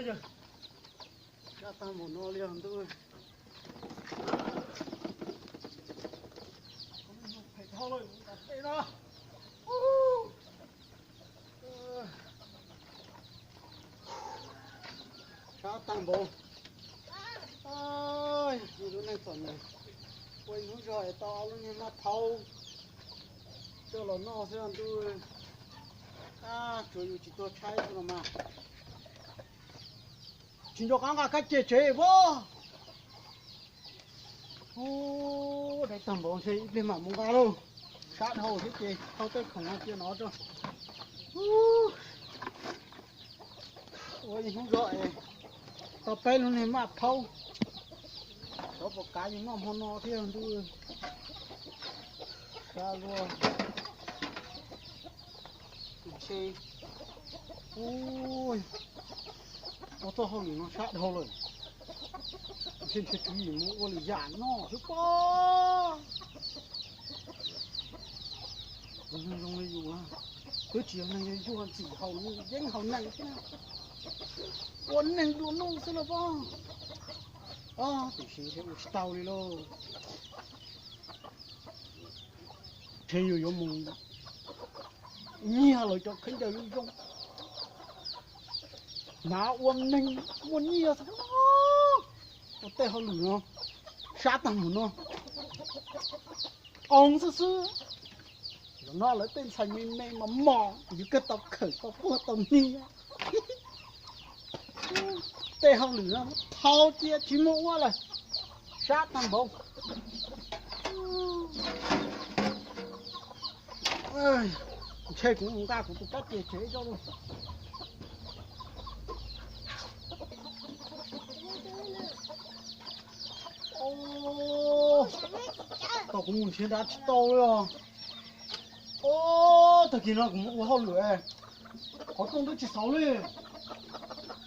Sab tag npaum no li os ntuj. Phem dhau lawm, tej no. Sab tag npaum. Lub neej txom nyem, ua ib hnub zog es tau ob lub niag maj phaub coj los noj xwb ntuj. Tsuav yus tsis tuag tshaib xwb los mas. Tsis nco qab nqa kab ce tsev pob. Ub, dai tag npaum ntshe ib pliag mam mus nqa lauj. Sab dhau thiab ces thau tej khoom no cia no tso. Ua ib hnub zog es tau peb lub niag maj phaub. Xyov puas kav yus noj hmo no thiab ntuj. Sab luaj. Ntshe, ub, ua txoj hauj lwm no sab dhau lawm. Ntshe nrhiav tswv yim mus ua lwm yam noj xwb pob. Tus neeg zoo li yus twb tsis yog neeg yuag ntxim haus yeeb haus nees thiab, ua neeg dua nuj xwb los pob. Ob, tiam sis ntshe ua tsis tau li lauj. Ntshe yus yuav mus nyiag lawv cov khaub ncaws zoo zoo, hnav ua neeg muaj nyiaj xwb. Ua tej hauj lwm no sab tag mus no, oo xwb xwb. Zaum no lawv tej ntxhais me me mos mos, yus kawg tau khawm tau puag tau hnia. Tej hauj lwm no thau cia tsis muaj ua lawm, sab tag npaum. Ntshe kuv mus nqa kuv tus kab ce tsev tso lauj. Tau kuv mus nrhiav nrad tsis tau li os. Tag kis no kuv mus ua hauj lwm, qhov rooj twb tsis xauv li.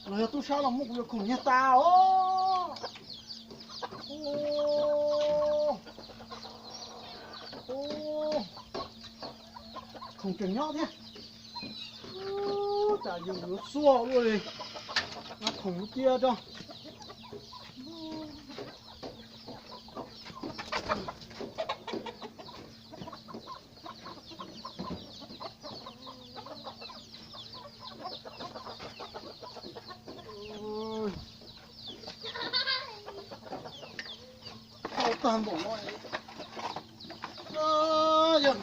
Los yog tub sab los muab kuv yuav khoom nyiag tas os. Khoom tseem nyob thiab. Cas yus yuav xuaj luaj li. Khoom cia tso. Tau tag npaum no, yog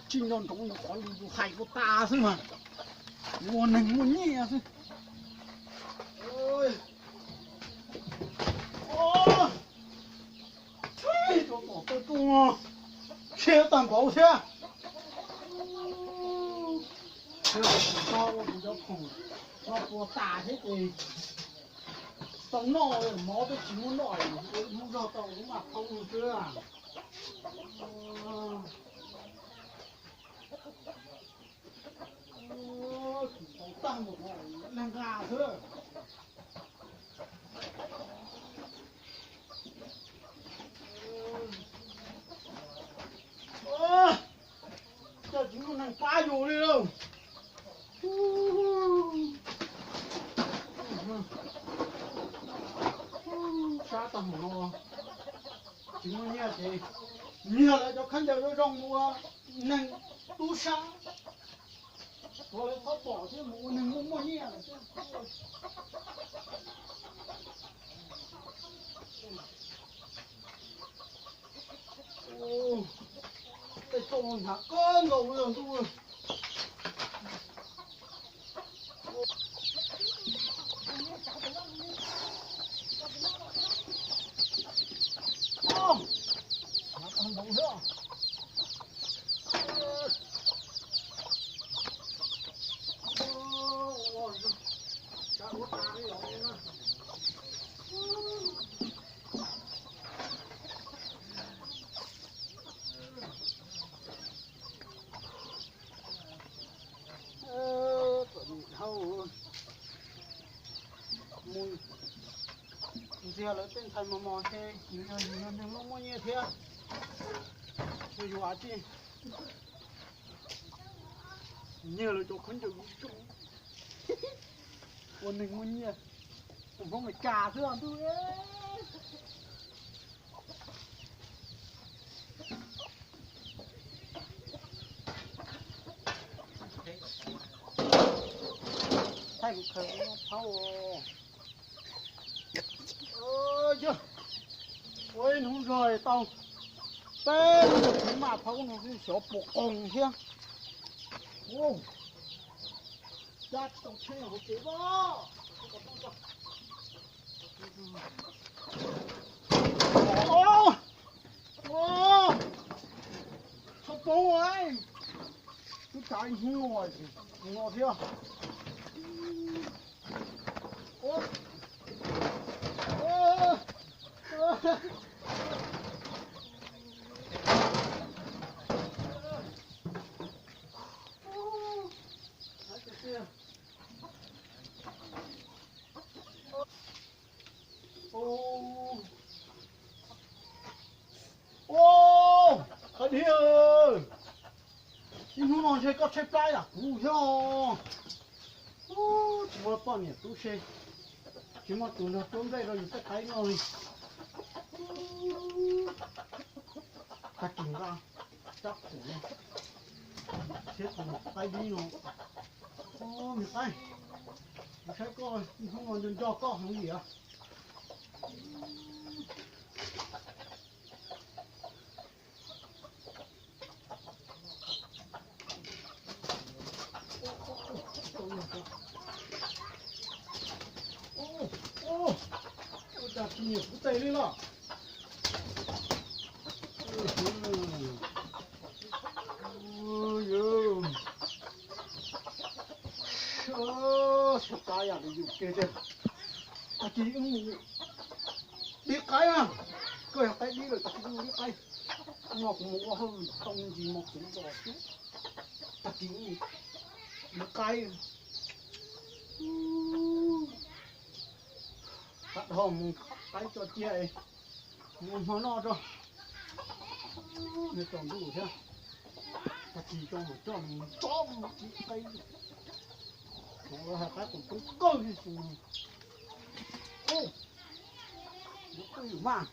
tsis nco ntsoov yus qhov lus yus hais ua tas xwb mas, yus ua neeg muaj nyiaj xwb. Tso tom tej rooj no, siab tag npaum thiab. Tso ua kuv cov khoom no puas tas thiab ces tau noj, mov twb tsis muaj noj, hnub zog tau ua maj phaub xwb. Tag npaum no, leeg nqa xwb. Coj tsis muaj neeg pab yus li lauj. Sab tag npaum no, tsis muaj nyiaj ces nyiag lawv cov khaub ncaws zoo zoo mus ua neeg tub sab. Tuav lawv txhob pom thiab mus ua neeg muaj muaj nyiaj lawm thiab. Tej rooj no hnav kawg nkaus li os ntuj. Txom nyem dhau. Mus ntxias lawv tej ntxhais mos mos ces yus yog yus yog neeg muaj muaj nyiaj thiab, yus yus av tsi nyiag lawv cov khaub ncaws zoo zoo. Ua neeg muaj nyiaj, ua Hmoob Meskas xwb os ntuj. Thaij kuv khaws phau. Yog, ua ib hnub zog tau peb lub txiv maj phau no xwb xyov puas qoos thiab. Cab tsis tau tsheb hauv tsev os. Txhob poob, twb tsav ib hnub no thiab. Ua, Qaib Dib, ib hnub no ntshe koj tshaib plab yam kuv thiab. Tsis muaj poj niam tub se, tsis muaj tus nrog cuab nplej rau yus tej qaib noj li. Tag kis nqa rab qus no thiab tus Qaib Dib no. Me qaib, kuv saib koj ib hnub no nco nco koj heev li os. Ua cas tsis nyiam kuv tes li los? Siab siab qab yam li yus kiag tiag. Tag kis wb mus dib qaib na, koj yog qaib dib lawm tag kis wb mus dib qaib. No kuv mus ua hauj lwm tau me ntsis mos kuv los xwb, tag kis wb mus dib qaib. Qab dhau mus qaib tso cia es mus hmo noj tso. Nws tsaus ntuj thiab, tag kis tso mus coj mus tso mus dib qaib. Hais qaib qus coob kawg li tus. Ub, yuav pw yus mas.